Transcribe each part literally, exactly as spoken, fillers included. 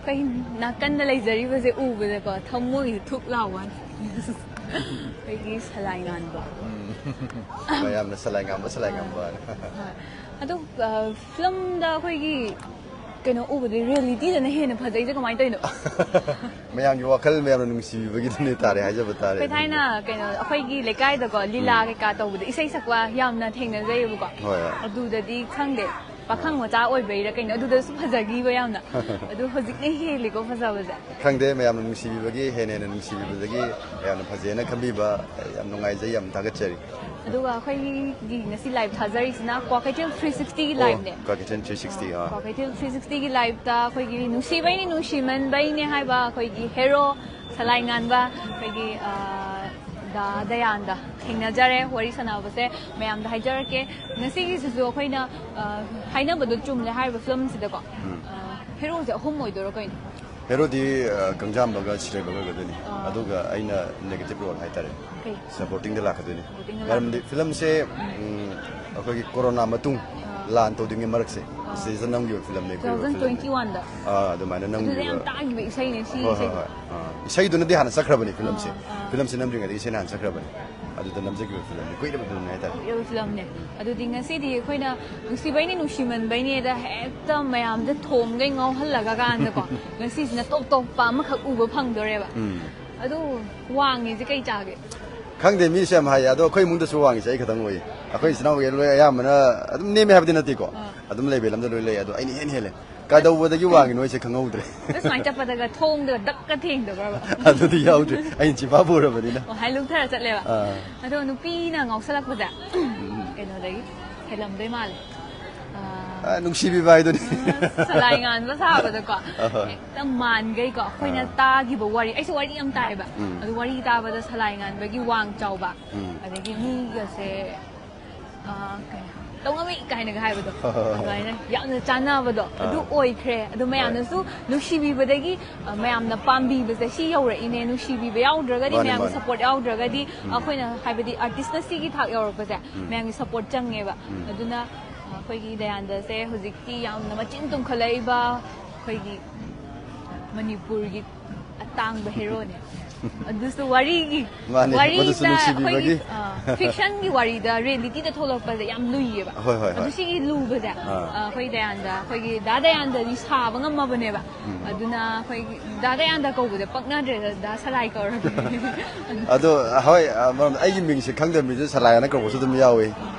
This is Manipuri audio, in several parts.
ꯀꯩ ꯅꯥꯀꯟꯗ ꯂꯩꯖꯔꯤꯕꯁꯦ ꯎꯕꯗꯀꯣ ꯊꯃꯣꯏꯁꯦ ꯊꯨꯛ ꯂꯥꯎꯕ ꯋꯥꯅꯤ꯫ ꯑꯩꯈꯣꯏꯒꯤ ꯁꯂꯥꯏ ꯉꯥꯟꯕ꯫ ꯃꯌꯥꯝꯅ ꯁꯂꯥꯏ ꯉꯥꯟꯕ, ꯁꯂꯥꯏ ꯉꯥꯟꯕ ꯍꯥꯏꯅ꯫ ꯍꯣꯏ꯫ ꯑꯗꯣ ꯐꯤꯂꯝꯗ ꯑꯩꯈꯣꯏꯒꯤ ꯀꯩꯅꯣ ꯎꯕꯗꯤ ꯔꯤꯌꯦꯂꯤꯇꯤꯗꯅ ꯍꯦꯟꯅ ꯐꯖꯩꯁꯦ ꯀꯃꯥꯏꯅ ꯇꯧꯔꯤꯅꯣ? ꯃꯌꯥꯝꯒꯤ ꯋꯥꯈꯜ ꯃꯌꯥꯝꯅ ꯅꯨꯡꯁꯤꯕꯤꯕꯒꯤꯗꯨꯅꯦ ꯇꯥꯔꯦ ꯍꯥꯏꯖꯕ ꯇꯥꯔꯦ꯫ ꯑꯩꯈꯣꯏ ꯊꯥꯏꯅ ꯀꯩꯅꯣ ꯑꯩꯈꯣꯏꯒꯤ ꯂꯩꯀꯥꯏꯗꯀꯣ ꯂꯤꯂꯥ ꯀꯩꯀꯥ ꯇꯧꯕꯗ ꯏꯁꯩ ꯁꯛꯄ ꯌꯥꯝꯅ ꯊꯦꯡꯅꯖꯩꯌꯦꯕꯀꯣ꯫ ꯍꯣꯏ, ꯍꯣꯏ꯫ ꯑꯗꯨꯗꯗꯤ ꯈꯪꯗꯦ, ꯄꯥꯈꯪ ꯃꯆꯥ ꯑꯣꯏꯕꯩꯔ ꯀꯩꯅꯣ ꯑꯗꯨꯗꯁꯨ ꯐꯖꯈꯤꯕ ꯌꯥꯝꯅ꯫ ꯑꯗꯨ ꯍꯧꯖꯤꯛꯅ ꯍꯦꯜꯂꯤꯀꯣ ꯐꯖꯕꯁꯦ꯫ ꯈꯪꯗꯦ, ꯃꯌꯥꯝꯅ ꯅꯨꯡꯁꯤꯕꯤꯕꯒꯤ, ꯍꯦꯟꯅ ꯍꯦꯟꯅ ꯅꯨꯡꯁꯤꯕꯤꯕꯗꯒꯤ ꯌꯥꯝꯅ ꯐꯖꯩꯅ ꯈꯟꯕꯤꯕ, ꯌꯥꯝ ꯅꯨꯡꯉꯥꯏꯖꯩ, ꯌꯥꯝ ꯊꯥꯒꯠꯆꯔꯤ꯫ ꯑꯗꯨꯒ ꯑꯩꯈꯣꯏꯒꯤ ꯉꯁꯤ ꯂꯥꯏꯚ ꯊꯥꯖꯔꯤꯁꯤꯅ ꯀ꯭ꯋꯥꯀꯩꯊꯦꯜ ꯊ꯭ꯔꯤ ꯁꯤꯛꯁꯇꯤꯒꯤ ꯑꯣ, ꯂꯥꯏꯚꯅꯦ꯫ ꯀ꯭ꯋꯥꯀꯩꯊꯦꯜ ꯊ꯭ꯔꯤ ꯁꯤꯛꯁꯇꯤ, ꯑꯥ꯫ ꯀ꯭ꯋꯥꯀꯩꯊꯦꯜ ꯊ꯭ꯔꯤ ꯁꯤꯛꯁꯇꯤꯒꯤ ꯂꯥꯏꯚꯇ ꯑꯩꯈꯣꯏꯒꯤ ꯅꯨꯡꯁꯤꯕꯩꯅꯤ ꯅꯨꯡꯁꯤꯃꯟꯕꯩꯅꯦ ꯍꯥꯏꯕ ꯑꯩꯈꯣꯏꯒꯤ ꯍꯦꯔꯣ ꯁꯂꯥꯏ ꯉꯥꯟꯕ ꯑꯩꯈꯣꯏꯒꯤ, ꯑ, ꯗꯥ ꯗꯌꯥꯟꯗ ꯊꯦꯡꯅꯖꯔꯦ꯫ ꯋꯥꯔꯤ ꯁꯥꯟꯅꯕꯁꯦ ꯃꯌꯥꯝꯗ ꯍꯥꯏꯖꯔꯛꯀꯦ꯫ ꯉꯁꯤꯒꯤꯁꯤꯁꯨ ꯑꯩꯈꯣꯏꯅ, ꯑ, ꯍꯥꯏꯅꯕꯗꯣ ꯆꯨꯝꯂꯦ ꯍꯥꯏꯔꯤꯕ ꯐꯤꯂꯝꯁꯤꯗꯀꯣ, ꯑ, ꯍꯦꯔꯣꯁꯦ ꯑꯍꯨꯝ ꯑꯣꯏꯗꯣꯏꯔꯣ ꯀꯩꯅꯣ? ꯍꯦꯔꯣꯗꯤ, ꯑ, ꯀꯪꯖꯥꯝꯕꯒ ꯁꯤꯔꯩꯕꯒ ꯑꯣꯏꯒꯗꯣꯏꯅꯤ꯫ ꯑꯗꯨꯒ ꯑꯩꯅ ꯅꯦꯒꯦꯇꯤꯚ ꯔꯣꯜ ꯍꯥꯏꯇꯥꯔꯦ꯫ ꯀꯩ? ꯁꯄꯣꯔꯇꯤꯡꯗ ꯂꯥꯛꯀꯗꯣꯏꯅꯤ꯫ ꯁꯄꯣꯔꯇꯤꯡꯗ ꯃꯔꯝꯗꯤ ꯐꯤꯂꯝꯁꯦ, ꯎꯝ, ꯑꯩꯈꯣꯏꯒꯤ ꯀꯣꯔꯣꯅꯥ ꯃꯇꯨꯡ, ꯂꯥꯟ ꯇꯧꯗ꯭ꯔꯤꯉꯩ ꯃꯔꯛꯁꯦ, ꯁꯤꯗꯩꯁꯤꯗ ꯅꯝꯈꯤꯕ ꯐꯤꯂꯝꯅꯦ ꯑꯩꯈꯣꯏ꯫ ꯇꯨ ꯊꯥꯎꯖꯟ ꯇ꯭ꯋꯦꯟꯇꯤ ꯋꯥꯟꯗ꯫ ꯑꯥ, ꯑꯗꯨꯃꯥꯏꯅ ꯑꯗꯨꯗꯤ ꯌꯥꯝ ꯅꯝꯈꯤꯕ꯫ ꯇꯥꯈꯤꯕ ꯏꯁꯩꯅꯦ ꯁꯤ ꯍꯣꯏ, ꯍꯣꯏ, ꯏꯁꯩꯁꯦ꯫ ꯍꯣꯏ꯫ ꯑꯥ, ꯏꯁꯩꯗꯨꯅꯗꯤ ꯍꯥꯟꯅ ꯆꯠꯈ꯭ꯔꯕꯅꯤ ꯐꯤꯂꯝꯁꯦ꯫ ꯑꯥ, ꯑꯥ꯫ ꯐꯤꯂꯝꯁꯦ ꯅꯝꯗ꯭ꯔꯤꯉꯩꯗꯒꯤ ꯏꯁꯩꯅ ꯍꯥꯟꯅ ꯆꯠꯈ꯭ꯔꯕꯅꯤ꯫ ꯑꯗꯨꯗ ꯅꯝꯖꯈꯤꯕ ꯐꯤꯂꯝꯅꯤ, ꯀꯨꯏꯔꯕ ꯐꯤꯂꯝꯅꯤ ꯍꯥꯏꯇꯥꯔꯦ꯫ ꯀꯨꯏꯔꯕ ꯐꯤꯂꯝꯅꯦ꯫ ꯑꯗꯨꯗꯤ ꯉꯁꯤꯗꯤ ꯑꯩꯈꯣꯏꯅ ꯅꯨꯡꯁꯤꯕꯩꯅꯤ ꯅꯨꯡꯁꯤꯃꯟꯕꯩꯅꯦꯗ ꯍꯦꯛꯇ ꯃꯌꯥꯝꯗ ꯊꯣꯝꯒꯩ ꯉꯥꯎꯍꯜꯂꯒ ꯀꯥꯟꯗꯀꯣ, ꯉꯁꯤꯁꯤꯅ ꯇꯣꯞ ꯇꯣꯞꯄ ꯑꯃꯈꯛ ꯎꯕ ꯐꯪꯗꯣꯔꯦꯕ꯫ ꯎꯝ꯫ ꯑꯗꯨ ꯋꯥꯡꯉꯤꯁꯦ ꯀꯩ ꯆꯥꯒꯦ? ꯈꯪꯗꯦ, ꯃꯤꯁꯨ ꯌꯥꯝ ꯍꯥꯏꯌꯦ, ꯑꯗꯣ ꯑꯩꯈꯣꯏ ꯏꯃꯨꯡꯗꯁꯨ ꯋꯥꯡꯉꯤꯁꯦ ꯑꯩ ꯈꯛꯇꯪ ꯑꯣꯏꯌꯦ꯫ ꯑꯩꯈꯣꯏ ꯏꯆꯤꯟ ꯏꯅꯥꯎꯈꯩ ꯂꯣꯏ ꯑꯌꯥꯝꯕꯅ ꯑꯗꯨꯝ ꯅꯦꯝꯃꯦ ꯍꯥꯏꯕꯗꯤ ꯅꯠꯇꯦꯀꯣ, ꯑꯥ꯫ ꯑꯗꯨꯝ ꯂꯦꯕꯦꯜ ꯑꯃꯗ ꯂꯣꯏ ꯂꯩ, ꯑꯗꯣ ꯑꯩꯅ ꯏꯍꯦꯟ ꯍꯦꯜꯂꯦ꯫ ꯀꯩꯗꯧꯕꯗꯒꯤ ꯋꯥꯡꯉꯤꯅꯣ ꯑꯩꯁꯦ ꯈꯪꯍꯧꯗ꯭ꯔꯦ꯫ ꯑꯗꯣ ꯁꯨꯃꯥꯏꯅ ꯆꯠꯄꯗꯒ ꯊꯣꯡꯗꯒ ꯗꯛꯀ ꯊꯦꯡꯗꯕ꯭ꯔꯕ? ꯑꯗꯨꯗꯤ ꯌꯥꯎꯗ꯭ꯔꯦ, ꯑꯩꯅ ꯆꯤꯐꯥ ꯄꯨꯔꯕꯅꯤꯅ꯫ ꯑꯣ, ꯍꯥꯏ ꯂꯨꯛꯊꯔ ꯆꯠꯂꯦꯕ꯫ ꯑꯥ꯫ ꯑꯗꯣ ꯅꯨꯄꯤꯅ ꯉꯥꯎꯁꯜꯂꯛꯄꯁꯦ ꯀꯩꯅꯣꯗꯒꯤ ꯍꯦꯜꯂꯝꯗꯣꯏ ꯃꯥꯜꯂꯦ꯫ ꯑꯥ, ꯑꯥ, ꯅꯨꯡꯁꯤꯕꯤꯕ ꯍꯥꯏꯗꯨꯅꯤ꯫ ꯁꯂꯥꯏ ꯉꯥꯟꯕ ꯁꯥꯕꯗꯀꯣ, ꯑꯍꯣꯏ꯫ ꯍꯦꯛꯇ ꯃꯥꯟꯈꯩꯀꯣ ꯑꯩꯈꯣꯏꯅ ꯑꯥ꯫ ꯇꯥꯈꯤꯕ ꯋꯥꯔꯤ, ꯑꯩꯁꯨ ꯋꯥꯔꯤ ꯌꯥꯝ ꯇꯥꯏꯌꯦꯕ꯫ ꯎꯝ꯫ ꯑꯗꯨ ꯋꯥꯔꯤ ꯇꯥꯕꯗ ꯁꯂꯥꯏ ꯉꯥꯟꯕꯒꯤ ꯋꯥꯡ ꯆꯥꯎꯕ, ꯎꯝ꯫ ꯑꯗꯒꯤ ꯃꯤꯒꯁꯦ, ꯑꯥ, ꯀꯩ, ꯇꯧꯉꯝꯃꯤ ꯀꯥꯏꯅꯒ ꯍꯥꯏꯕꯗꯣ, ꯑꯗꯨꯃꯥꯏꯅ ꯌꯥꯝꯅ ꯆꯥꯟꯅꯕꯗꯣ ꯑꯗꯨ ꯑꯥ꯫ ꯑꯣꯏꯈ꯭ꯔꯦ꯫ ꯑꯗꯨ ꯃꯌꯥꯝꯅꯁꯨ ꯅꯨꯡꯁꯤꯕꯤꯕꯗꯒꯤ, ꯑ, ꯃꯌꯥꯝꯅ ꯄꯥꯝꯕꯤꯕꯁꯦ ꯁꯤ ꯌꯧꯔꯛꯏꯅꯦ꯫ ꯅꯨꯡꯁꯤꯕꯤꯕ ꯌꯥꯎꯗ꯭ꯔꯒꯗꯤ, ꯃꯥꯅꯦ, ꯃꯌꯥꯝꯒꯤ ꯃꯥꯅꯦ꯫ ꯁꯄꯣꯔꯠ ꯌꯥꯎꯗ꯭ꯔꯒꯗꯤ ꯑꯩꯈꯣꯏꯅ, ꯍꯥꯏꯕꯗꯤ ꯑꯥꯔꯇꯤꯁꯅ ꯁꯤꯒꯤ ꯊꯥꯛ ꯌꯧꯔꯛꯄꯁꯦ ꯃꯌꯥꯝꯒꯤ ꯁꯄꯣꯔꯠ ꯆꯪꯉꯦꯕ꯫ ꯑꯗꯨꯅ, ꯑ, ꯑꯩꯈꯣꯏꯒꯤ ꯗꯌꯥꯟꯗꯁꯦ ꯍꯧꯖꯤꯛꯇꯤ ꯌꯥꯝꯅ ꯃꯆꯤꯟ ꯇꯨꯝꯈꯠꯂꯛꯏꯕ ꯑꯩꯈꯣꯏꯒꯤ ꯃꯅꯤꯄꯨꯔꯒꯤ ꯑꯇꯥꯡꯕ ꯍꯦꯔꯣꯅꯦ꯫ ꯑꯗꯨꯁꯨ ꯋꯥꯔꯤꯒꯤ ꯃꯥꯅꯦ, ꯃꯗꯨꯁꯨ ꯋꯥꯔꯤꯗ ꯅꯨꯡꯁꯤꯕꯤꯕꯒꯤ꯫ ꯑꯩꯈꯣꯏꯒꯤ ꯐꯤꯛꯁꯟꯒꯤ ꯋꯥꯔꯤꯗ ꯔꯤꯌꯦꯂꯤꯇꯤꯗ ꯊꯣꯛꯂꯛꯄꯁꯦ ꯌꯥꯝ ꯂꯨꯏꯌꯦꯕ꯫ ꯍꯣꯏ, ꯍꯣꯏ, ꯍꯣꯏ꯫ ꯑꯗꯨ ꯁꯤꯒꯤ ꯂꯨꯕꯁꯦ ꯑꯥ꯫ ꯑꯩꯈꯣꯏ ꯗꯌꯥꯟꯗ, ꯑꯩꯈꯣꯏꯒꯤ ꯗꯥ ꯗꯌꯥꯟꯗꯗꯤ ꯁꯥꯕ ꯉꯝꯃꯕꯅꯦꯕ꯫ ꯑꯗꯨꯅ ꯑꯩꯈꯣꯏꯒꯤ ꯗꯥ ꯗꯌꯥꯟꯗ ꯀꯧꯕꯗ ꯄꯛꯅꯗ꯭ꯔꯦꯗ, ꯗꯥ ꯁꯂꯥꯏ ꯀꯧꯔꯒꯦ꯫ ꯑꯗꯣ ꯍꯣꯏ, ꯑ, ꯃꯔꯝꯗꯤ ꯑꯩꯒꯤ ꯃꯤꯡꯁꯦ ꯈꯪꯗꯕ ꯃꯤꯁꯨ ꯁꯂꯥꯏ ꯍꯥꯏꯅ ꯀꯧꯕꯁꯨ ꯑꯗꯨꯝ ꯌꯥꯎꯏ꯫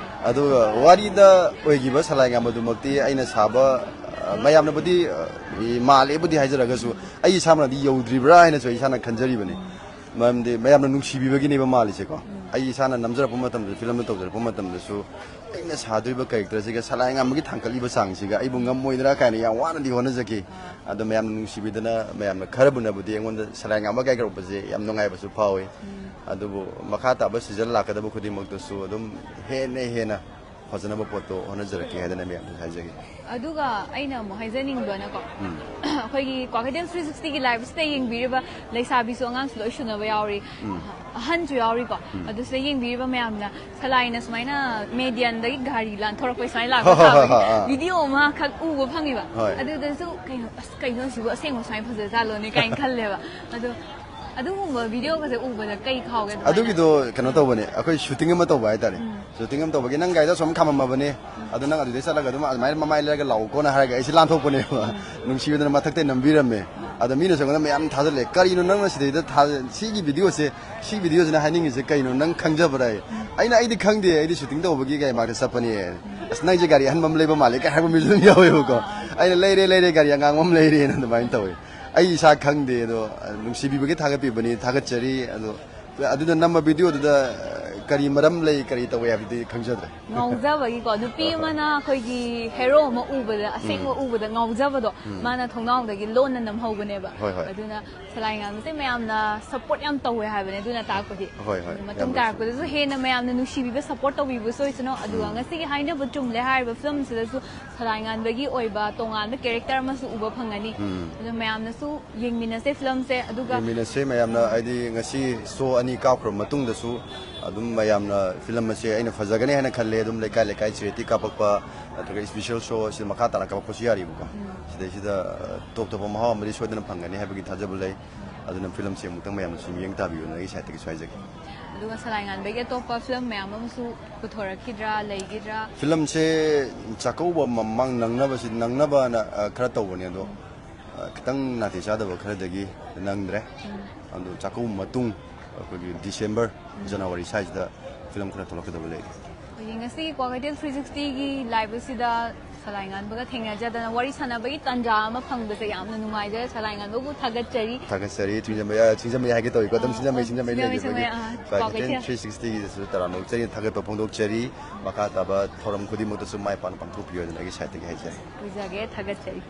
ꯑꯗꯨꯒ ꯋꯥꯔꯤꯗ ꯑꯣꯏꯈꯤꯕ ꯁꯂꯥꯏ ꯉꯥꯝꯕꯗꯨꯃꯛꯇꯤ ꯑꯩꯅ ꯁꯥꯕ, ꯑ, ꯃꯌꯥꯝꯅꯕꯨꯗꯤ, ꯑ, ꯃꯥꯜꯂꯦꯕꯨꯗꯤ ꯍꯥꯏꯖꯔꯒꯁꯨ, ꯑꯩ ꯏꯁꯥꯃꯛꯅꯗꯤ ꯌꯧꯗ꯭ꯔꯤꯕ꯭ꯔꯥ ꯍꯥꯏꯅꯁꯨ ꯑꯩ ꯏꯁꯥꯅ ꯈꯟꯖꯔꯤꯕꯅꯤ꯫ ꯃꯔꯝꯗꯤ ꯃꯌꯥꯝꯅ ꯅꯨꯡꯁꯤꯕꯤꯕꯒꯤꯅꯦꯕ ꯃꯥꯜꯂꯤꯁꯦꯀꯣ꯫ ꯑꯩ ꯏꯁꯥꯅ ꯅꯝꯖꯔꯛꯄ ꯃꯇꯝꯗ, ꯐꯤꯂꯝꯗ ꯇꯧꯖꯔꯛꯄ ꯃꯇꯝꯗꯁꯨ, ꯑꯩꯅ ꯁꯥꯗꯣꯔꯤꯕ ꯀꯦꯔꯦꯛꯇꯔꯁꯤꯒ ꯁꯂꯥꯏ ꯉꯥꯝꯕꯒꯤ ꯊꯥꯡꯒꯠꯂꯤꯕ ꯆꯥꯡꯁꯤꯒ ꯑꯩꯕꯨ ꯉꯝꯃꯣꯏꯗ꯭ꯔꯥ ꯀꯥꯏꯅ ꯌꯥꯝ ꯋꯥꯅꯗꯤ ꯍꯣꯠꯅꯖꯈꯤ꯫ ꯑꯗꯣ ꯃꯌꯥꯝꯅ ꯅꯨꯡꯁꯤꯕꯤꯗꯅ, ꯃꯌꯥꯝꯅ ꯈꯔꯕꯨꯅꯕꯨꯗꯤ ꯑꯩꯉꯣꯟꯗ ꯁꯂꯥꯏ ꯉꯥꯝꯕ ꯀꯥꯏ ꯀꯧꯔꯛꯄꯁꯦ ꯌꯥꯝ ꯅꯨꯡꯉꯥꯏꯕꯁꯨ ꯐꯥꯎꯏ꯫ ꯑꯗꯨꯕꯨ ꯃꯈꯥ ꯇꯥꯕ ꯁꯤꯖꯟ ꯂꯥꯛꯀꯗꯕ ꯈꯨꯗꯤꯡꯃꯛꯇꯁꯨ ꯑꯗꯨꯝ ꯍꯦꯟꯅ ꯍꯦꯟꯅ ꯐꯖꯅꯕ ꯄꯣꯠꯇꯣ ꯍꯣꯠꯅꯖꯔꯛꯀꯦ ꯍꯥꯏꯗꯅ ꯃꯌꯥꯝꯗꯁꯨ ꯍꯥꯏꯖꯒꯦ꯫ ꯑꯗꯨꯒ ꯑꯩꯅ ꯑꯃꯨꯛ ꯍꯥꯏꯖꯅꯤꯡꯕꯅꯀꯣ, ꯑꯩꯈꯣꯏꯒꯤ ꯀ꯭ꯋꯥꯀꯩꯊꯦꯜ ꯊ꯭ꯔꯤ ꯁꯤꯛꯁꯇꯤꯒꯤ ꯂꯥꯏꯞꯁꯤꯗ ꯌꯦꯡꯕꯤꯔꯤꯕ ꯂꯩꯁꯥꯕꯤꯁꯨ ꯑꯉꯥꯡꯁꯨ ꯂꯣꯏ ꯁꯨꯅꯕ ꯌꯥꯎꯔꯤ, ꯑꯍꯟꯁꯨ ꯌꯥꯎꯔꯤꯀꯣ꯫ ꯑꯗꯨ ꯁꯤꯗ ꯌꯦꯡꯕꯤꯔꯤꯕ ꯃꯌꯥꯝꯅ ꯁꯂꯥꯏꯅ ꯁꯨꯃꯥꯏꯅ ꯃꯦꯗꯤꯌꯟꯗꯒꯤ ꯒꯥꯔꯤ ꯂꯥꯟꯊꯣꯔꯛꯄ ꯁꯨꯃꯥꯏꯅ ꯂꯥꯛꯄ ꯍꯣꯏ, ꯍꯣꯏ, ꯁꯥꯕꯒꯤ ꯍꯣꯏ, ꯑꯥ꯫ ꯚꯤꯗꯤꯑꯣ ꯑꯃꯈꯛ ꯎꯕ ꯐꯪꯉꯤꯕ꯫ ꯍꯣꯏ꯫ ꯑꯗꯨꯗꯁꯨ ꯀꯩꯅꯣ, ꯑꯁ, ꯀꯩꯅꯣ ꯁꯤꯕꯨ ꯑꯁꯦꯡꯕ ꯁꯨꯃꯥꯏꯅ ꯐꯖꯖꯥꯠꯂꯣꯅꯦ ꯀꯥꯏꯅ ꯈꯜꯂꯦꯕ꯫ ꯑꯗꯣ ꯑꯗꯨꯒꯨꯝꯕ ꯚꯤꯗꯤꯑꯣꯒꯁꯦ ꯎꯕꯗ ꯀꯩ ꯐꯥꯎꯒꯦ ꯑꯗꯨꯃꯥꯏꯅ? ꯑꯗꯨꯒꯤꯗꯣ ꯀꯩꯅꯣ ꯇꯧꯕꯅꯦ, ꯑꯩꯈꯣꯏ ꯁꯨꯇꯤꯡ ꯑꯃ ꯇꯧꯕ ꯍꯥꯏꯇꯥꯔꯦ꯫ ꯁꯨꯇꯤꯡ ꯑꯃ ꯇꯧꯕꯒꯤ ꯅꯪ ꯒꯥꯔꯤꯗꯣ ꯁꯨꯝ ꯈꯥꯝꯃꯝꯃꯕꯅꯦ, ꯑꯗꯣ ꯅꯪ ꯑꯗꯨꯗꯩ ꯆꯠꯂꯒ ꯑꯗꯨꯝ ꯑꯗꯨꯃꯥꯏꯅ ꯃꯃꯥꯏ ꯂꯩꯔꯒ ꯂꯥꯛꯎꯀꯣꯅ ꯍꯥꯏꯔꯒ ꯑꯩꯁꯦ ꯂꯥꯟꯊꯣꯛꯄꯅꯦꯕ꯫ ꯅꯨꯡꯁꯤꯕꯗꯅ ꯃꯊꯛꯇꯩ ꯅꯝꯕꯤꯔꯝꯃꯦ꯫ ꯑꯗ ꯃꯤꯅꯁꯨ ꯑꯩꯉꯣꯟꯗ ꯃꯌꯥꯝ ꯊꯥꯖꯜꯂꯦ, "ꯀꯔꯤꯅꯣ ꯅꯪꯅ ꯁꯤꯗꯩꯗ ꯊꯥ-, ꯁꯤꯒꯤ ꯚꯤꯗꯤꯑꯣꯁꯦ, ꯁꯤ ꯚꯤꯗꯤꯑꯣꯁꯤꯅ ꯍꯥꯏꯅꯤꯡꯉꯤꯁꯦ ꯀꯩꯅꯣ, ꯅꯪ ꯈꯪꯖꯕ꯭ꯔꯥ?" ꯑꯩꯅ, "ꯑꯩꯗꯤ ꯈꯪꯗꯦ, ꯑꯩꯗꯤ ꯁꯨꯇꯤꯡ ꯇꯧꯕꯒꯤ ꯀꯩ ꯃꯥꯛꯇ ꯆꯠꯄꯅꯦ꯫ ꯑꯁ, ꯅꯪꯁꯦ ꯒꯥꯔꯤ ꯑꯍꯟꯕ ꯑꯃ ꯂꯩꯕ ꯃꯥꯜꯂꯦ" ꯀꯥꯏ ꯍꯥꯏꯕ ꯃꯤꯁꯨ ꯑꯗꯨꯝ ꯌꯥꯎꯋꯦꯕꯀꯣ꯫ ꯑꯩꯅ, "ꯂꯩꯔꯦ, ꯂꯩꯔꯦ, ꯒꯥꯔꯤ ꯑꯉꯥꯡꯕ ꯑꯃ ꯂꯩꯔꯦꯅ" ꯑꯗꯨꯃꯥꯏꯅ ꯇꯧꯋꯦ꯫ ꯑꯩ ꯏꯁꯥ ꯈꯪꯗꯦ, ꯑꯗꯣ ꯅꯨꯡꯁꯤꯕꯤꯕꯒꯤ ꯊꯥꯒꯠꯄꯤꯕꯅꯤ, ꯊꯥꯒꯠꯆꯔꯤ꯫ ꯑꯗꯣ ꯑꯗꯨꯗ ꯅꯝꯕ ꯚꯤꯗꯤꯑꯣꯗꯨꯗ ꯀꯔꯤ ꯃꯔꯝ ꯂꯩ, ꯀꯔꯤ ꯇꯧꯋꯦ ꯍꯥꯏꯕꯗꯤ ꯈꯪꯖꯗ꯭ꯔꯦ꯫ ꯉꯥꯎꯖꯕꯒꯤꯀꯣ, ꯅꯨꯄꯤ ꯑꯃꯅ ꯑꯩꯈꯣꯏꯒꯤ ꯍꯦꯔꯣ ꯑꯃ ꯎꯕꯗ, ꯑꯁꯦꯡꯕ ꯎꯕꯗ ꯉꯥꯎꯖꯕꯗꯣ, ꯃꯥꯅ ꯊꯣꯡꯅꯥꯎꯗꯒꯤ ꯂꯣꯟꯅ ꯅꯝꯍꯧꯕꯅꯦꯕ꯫ ꯍꯣꯏ, ꯍꯣꯏ꯫ ꯑꯗꯨꯅ ꯁꯂꯥꯏ ꯉꯥꯝꯕꯁꯦ ꯃꯌꯥꯝꯅ ꯁꯞꯄꯣꯔꯠ ꯌꯥꯝ ꯇꯧꯋꯦ ꯍꯥꯏꯕꯅꯦ꯫ ꯑꯗꯨꯅ ꯇꯥꯛꯄꯗꯤ ꯍꯣꯏ, ꯍꯣꯏ, ꯑꯗꯨ ꯌꯥꯝ ꯃꯇꯨꯡ ꯅꯨꯡꯁꯤ꯫ ꯇꯥꯔꯛꯄꯗꯁꯨ ꯍꯦꯟꯅ ꯃꯌꯥꯝꯅ ꯅꯨꯡꯁꯤꯕꯤꯕ, ꯁꯞꯄꯣꯔꯠ ꯇꯧꯕꯤꯕꯁꯨ ꯑꯣꯏꯁꯅꯨ꯫ ꯑꯗꯨꯒ ꯉꯁꯤꯒꯤ ꯍꯥꯏꯅꯕ ꯆꯨꯝꯂꯦ ꯍꯥꯏꯔꯤꯕ ꯐꯤꯂꯝꯁꯤꯗꯁꯨ ꯁꯂꯥꯏ ꯉꯥꯝꯕꯒꯤ ꯑꯣꯏꯕ ꯇꯣꯉꯥꯟꯕ ꯀꯦꯔꯦꯛꯇꯔ ꯑꯃꯁꯨ ꯎꯕ ꯐꯪꯒꯅꯤ꯫ ꯑꯗꯣ ꯃꯌꯥꯝꯅꯁꯨ ꯌꯦꯡꯃꯤꯟꯅꯁꯦ ꯐꯤꯂꯝꯁꯦ꯫ ꯑꯗꯨꯒ ꯌꯦꯡꯃꯤꯟꯅꯁꯦ ꯃꯌꯥꯝꯅ, ꯍꯥꯏꯗꯤ ꯉꯁꯤ ꯁꯣ ꯑꯅꯤ ꯀꯥꯞꯈ꯭ꯔꯕ ꯃꯇꯨꯡꯗꯁꯨ ꯑꯗꯨꯝ ꯃꯌꯥꯝꯅ ꯐꯤꯂꯝ ꯑꯁꯦ ꯑꯩꯅ ꯐꯖꯒꯅꯤ ꯍꯥꯏꯅ ꯈꯜꯂꯦ꯫ ꯑꯗꯨꯝ ꯂꯩꯀꯥꯏ ꯂꯩꯀꯥꯏ ꯆꯦꯔꯤꯇꯤ ꯀꯥꯞꯄꯛꯄ ꯅꯠꯇ꯭ꯔꯒ ꯁ꯭ꯄꯤꯁꯦꯜ ꯁꯣ ꯑꯁꯤ ꯃꯈꯥ ꯇꯥꯅ ꯀꯥꯞꯄꯛꯄꯁꯨ ꯌꯥꯔꯤꯕꯀꯣ꯫ ꯁꯤꯗꯩꯁꯤꯗ, ꯑ, ꯇꯣꯞ ꯇꯣꯞꯄ ꯃꯍꯥꯎ ꯑꯃꯗꯤ ꯁꯣꯏꯗꯅ ꯐꯪꯒꯅꯤ ꯍꯥꯏꯕꯒꯤ ꯊꯥꯖꯕ ꯂꯩ꯫ ꯑꯗꯨꯅ ꯐꯤꯂꯝꯁꯦ ꯑꯃꯨꯛꯇꯪ ꯃꯌꯥꯝꯅꯁꯨ ꯃꯤꯠꯌꯦꯡ ꯇꯥꯕꯤꯌꯨꯅ ꯑꯩꯒꯤ ꯁꯥꯏꯠꯇꯒꯤꯁꯨ ꯍꯥꯏꯖꯒꯦ꯫ ꯑꯗꯨꯒ ꯁꯂꯥꯏ ꯉꯥꯟꯕꯒꯤ ꯑꯇꯣꯞꯄ ꯐꯤꯂꯝ ꯃꯌꯥꯝ ꯑꯃꯁꯨ ꯄꯨꯊꯣꯔꯛꯈꯤꯗ꯭ꯔꯥ, ꯂꯩꯈꯤꯗ꯭ꯔꯥ? ꯐꯤꯂꯝꯁꯦ ꯆꯥꯛꯀꯧꯕ ꯃꯃꯥꯡ ꯅꯪꯅꯕꯁꯤ, ꯅꯪꯅꯕꯅ, ꯑ, ꯈꯔ ꯇꯧꯕꯅꯦ, ꯑꯗꯣ, ꯑ, ꯈꯤꯇꯪ ꯅꯥꯇꯩ ꯆꯥꯗꯕ ꯈꯔꯗꯒꯤ ꯅꯪꯗ꯭ꯔꯦ꯫ ꯑꯗꯣ ꯆꯥꯛꯀꯧꯕ ꯃꯇꯨꯡ ꯑꯩꯈꯣꯏꯒꯤ ꯗꯤꯁꯦꯝꯕꯔ, ꯖꯅꯋꯥꯔꯤ ꯁ꯭ꯋꯥꯏꯁꯤꯗ ꯐꯤꯂꯝ ꯈꯔ ꯊꯣꯛꯂꯛꯀꯗꯕ ꯂꯩꯔꯤ꯫ ꯑꯩꯈꯣꯏꯒꯤ ꯉꯁꯤꯒꯤ ꯀ꯭ꯋꯥꯀꯩꯊꯦꯜ ꯊ꯭ꯔꯤ ꯁꯤꯛꯁꯇꯤꯒꯤ ꯂꯥꯏꯕꯁꯤꯗ ꯁꯂꯥꯏ ꯉꯥꯟꯕꯒ ꯊꯦꯡꯅꯖꯗꯅ ꯋꯥꯔꯤ ꯁꯥꯟꯅꯕꯒꯤ ꯇꯥꯟꯖꯥ ꯑꯃ ꯐꯪꯕꯁꯦ ꯌꯥꯝꯅ ꯅꯨꯡꯉꯥꯏꯖꯔꯦ꯫ ꯁꯂꯥꯏ ꯉꯥꯟꯕꯕꯨ ꯊꯥꯒꯠꯆꯔꯤ꯫ ꯊꯥꯒꯠꯆꯔꯤ꯫ ꯁꯤꯡꯖꯃꯩ, ꯑ, ꯁꯤꯡꯖꯃꯩ ꯍꯥꯏꯒꯦ ꯇꯧꯏꯀꯣ꯫ ꯑꯗꯨꯝ ꯑ, ꯁꯤꯡꯖꯃꯩ, ꯑ, ꯁꯤꯡꯖꯃꯩ ꯁꯤꯡꯖꯃꯩ, ꯂꯩꯕꯤꯕꯒꯤ ꯁꯤꯡꯖꯃꯩ, ꯑ, ꯀ꯭ꯋꯥꯀꯩꯊꯦꯜ ꯀ꯭ꯋꯥꯀꯩꯊꯦꯜ꯫ ꯊ꯭ꯔꯤ ꯁꯤꯛꯁꯇꯤꯒꯤꯗꯁꯨ ꯇꯔꯥꯝꯅ ꯑꯣꯛꯆꯔꯤ, ꯊꯥꯒꯠꯄ ꯐꯣꯡꯗꯣꯛꯆꯔꯤ꯫ ꯃꯈꯥ ꯇꯥꯕ ꯊꯧꯔꯝ ꯈꯨꯗꯤꯡꯃꯛꯇꯁꯨ ꯃꯥꯏ ꯄꯥꯛꯅ ꯄꯥꯡꯊꯣꯛꯄꯤꯌꯨ ꯍꯥꯏꯗꯅ ꯑꯩꯒꯤ ꯁꯥꯏꯠꯇꯒꯤ ꯍꯥꯏꯖꯔꯤ꯫ ꯑꯣꯏꯖꯒꯦ, ꯊꯥꯒꯠꯆꯔꯤ꯫